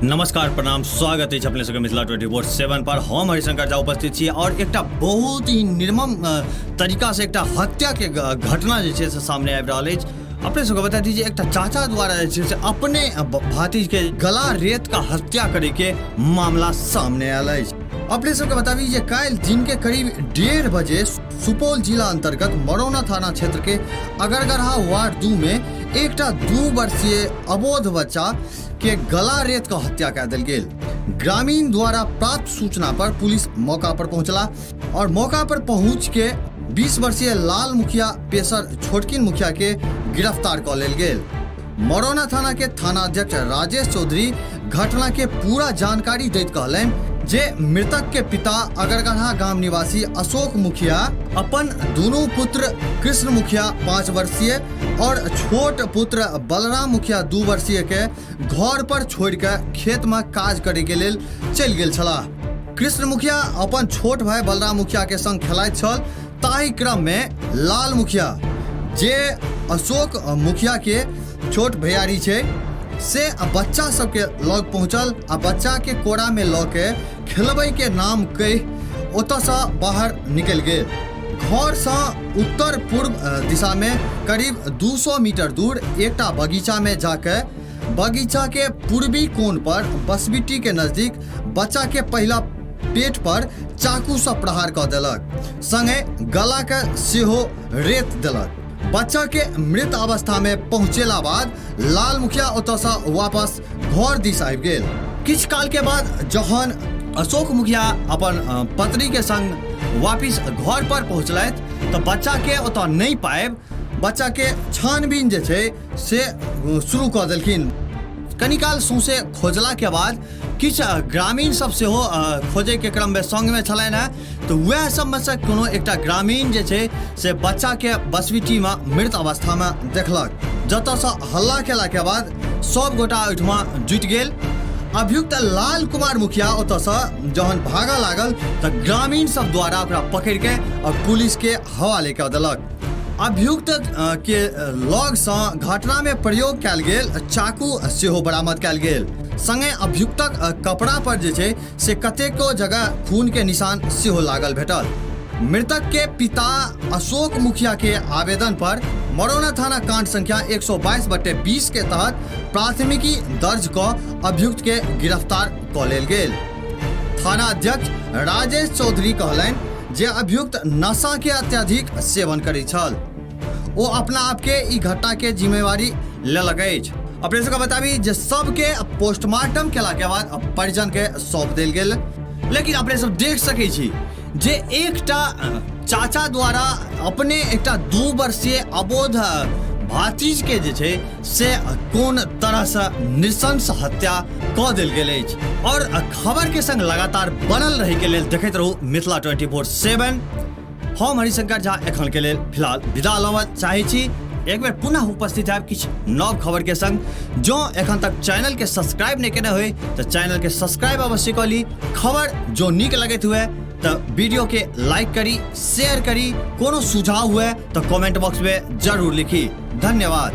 नमस्कार, प्रणाम, स्वागत अछि अपने सबके मिथिला 24/7 पर। हम हरिशंकर झा उपस्थित छी और एकटा बहुत ही निर्मम तरीका से एकटा हत्या के घटना जे छै से सामने आबि रहल अछि। अपने सबके बता दी जे एकटा चाचा द्वारा जे छै से अपने भातिज के गला रेत का हत्या करे के मामला सामने आयल अछि। अपने सबके बताबी जे काल्हि दिन के करीब 1:30 बजे सुपौल जिला अंतर्गत मरौना थाना क्षेत्र के अगरगढ़ा वार्ड 2 में एकटा 2 वर्षीय अबोध बच्चा के गला रेत के हत्या कए देल गेल। ग्रामीण द्वारा प्राप्त सूचना पर पुलिस मौका पर पहुंचला और मौका पर पहुंच के 20 वर्षीय लाल मुखिया पेशर छोटकिन मुखिया के गिरफ्तार कऽ लेल गेल। मरौना थाना के थानाध्यक्ष राजेश चौधरी घटना के पूरा जानकारी दैत कहलनि जे मृतक के पिता अगरगढ़ा गाम निवासी अशोक मुखिया अपन दोनों पुत्र कृष्ण मुखिया 5 वर्षीय और छोट पुत्र बलराम मुखिया 2 वर्षीय के घर पर छोड़ के खेत में काज करे के लेल चलि गेल छलाह। कृष्ण मुखिया अपन छोट भाई बलराम मुखिया के संग खेलाइत छल, ताहि क्रम में लाल मुखिया जे अशोक मुखिया के छोट भैयारी छै से बच्चा सबके लग पहुंचल आ बच्चा के कोरा में लऽ के खेलबै के नाम कहि ओतऽसँ बाहर निकलि गेल। घरसँ उत्तर पूर्व दिशा में करीब 200 मीटर दूर एकटा बगीचा में जाके बगीचा के पूर्वी कोण पर बसबिट्टी के नजदीक बच्चा के पहिला पेट पर चाकू से प्रहार कऽ देलक, संगे गला के सेहो रेत देलक। बच्चा के मृत अवस्था में पहुंचेला बाद लाल मुखिया ओतऽसँ वापस घर दिस आबि गेल। किछु काल के बाद जहन अशोक मुखिया अपन पत्नी के संग वापिस घर पर पहुंचलथि तऽ बच्चा के ओतऽ नहि पाबि बच्चा के छानबीन जे छै से शुरू कऽ देलखिन। कनी काल सौंसे खोजला के बाद किछु ग्रामीण सब सेहो खोजै के क्रम में संग में छलनि हेँ, तऽ वएह सब में से कोनो एकटा ग्रामीण जे छै से बच्चा के बसबिट्टी में मृत अवस्था में देखलक, जतऽसँ हल्ला केला के बाद सब गोटा ओहिठमा जुटि गेल। अभियुक्त लाल कुमार मुखिया ओतऽसँ जहन भागऽ लागल तऽ ग्रामीण सब द्वारा ओकरा पकड़ि के और पुलिस के हवाले कऽ देलक। अभियुक्त के लगसँ घटना में प्रयोग कयल गेल चाकू सेहो बरामद कयल गेल। संगे अभियुक्तक कपड़ा पर जे छै से कतेको जगह खून के निशान सेहो लागल भेटल। मृतक के पिता अशोक मुखिया के आवेदन पर मरौना थाना कांड संख्या 122/20 के तहत प्राथमिकी दर्ज कऽ अभियुक्त के गिरफ्तार कऽ लेल गेल। थाना अध्यक्ष राजेश चौधरी कहलनि जे अभियुक्त नशा के अत्यधिक सेवन करैत छल। ओ अपना आप के ई घटना के जिम्मेवारी लेलक अछि। अपने सबके बताबी जे सबके पोस्टमार्टम केला के बाद परिजन के सौंप देल गेल। लेकिन अपने सब देख सकै छी जे एकटा चाचा द्वारा अपने एकटा 2 वर्षीय अबोध भातिज के जे छै से कोन तरह से नृशंस हत्या कऽ देल गेल अछि। और खबर के संग लगातार बनल रहे के लेल देखैत रहू मिथिला 24/7। हम हरिशंकर झा एखन के लेल फिलहाल विदा लेबऽ चाहै छी। एक बेर पुनः उपस्थित हैब किछु नव खबर के संग। जँ एखन तक चैनल के सब्सक्राइब नहीं केने होय तऽ चैनल के सब्सक्राइब अवश्य कऽ ली। खबर जो नीक लगैत हुए तऽ वीडियो के लाइक करी, शेयर करी। कोनो सुझाव हुए तऽ कमेंट बॉक्स में जरूर लिखी। धन्यवाद।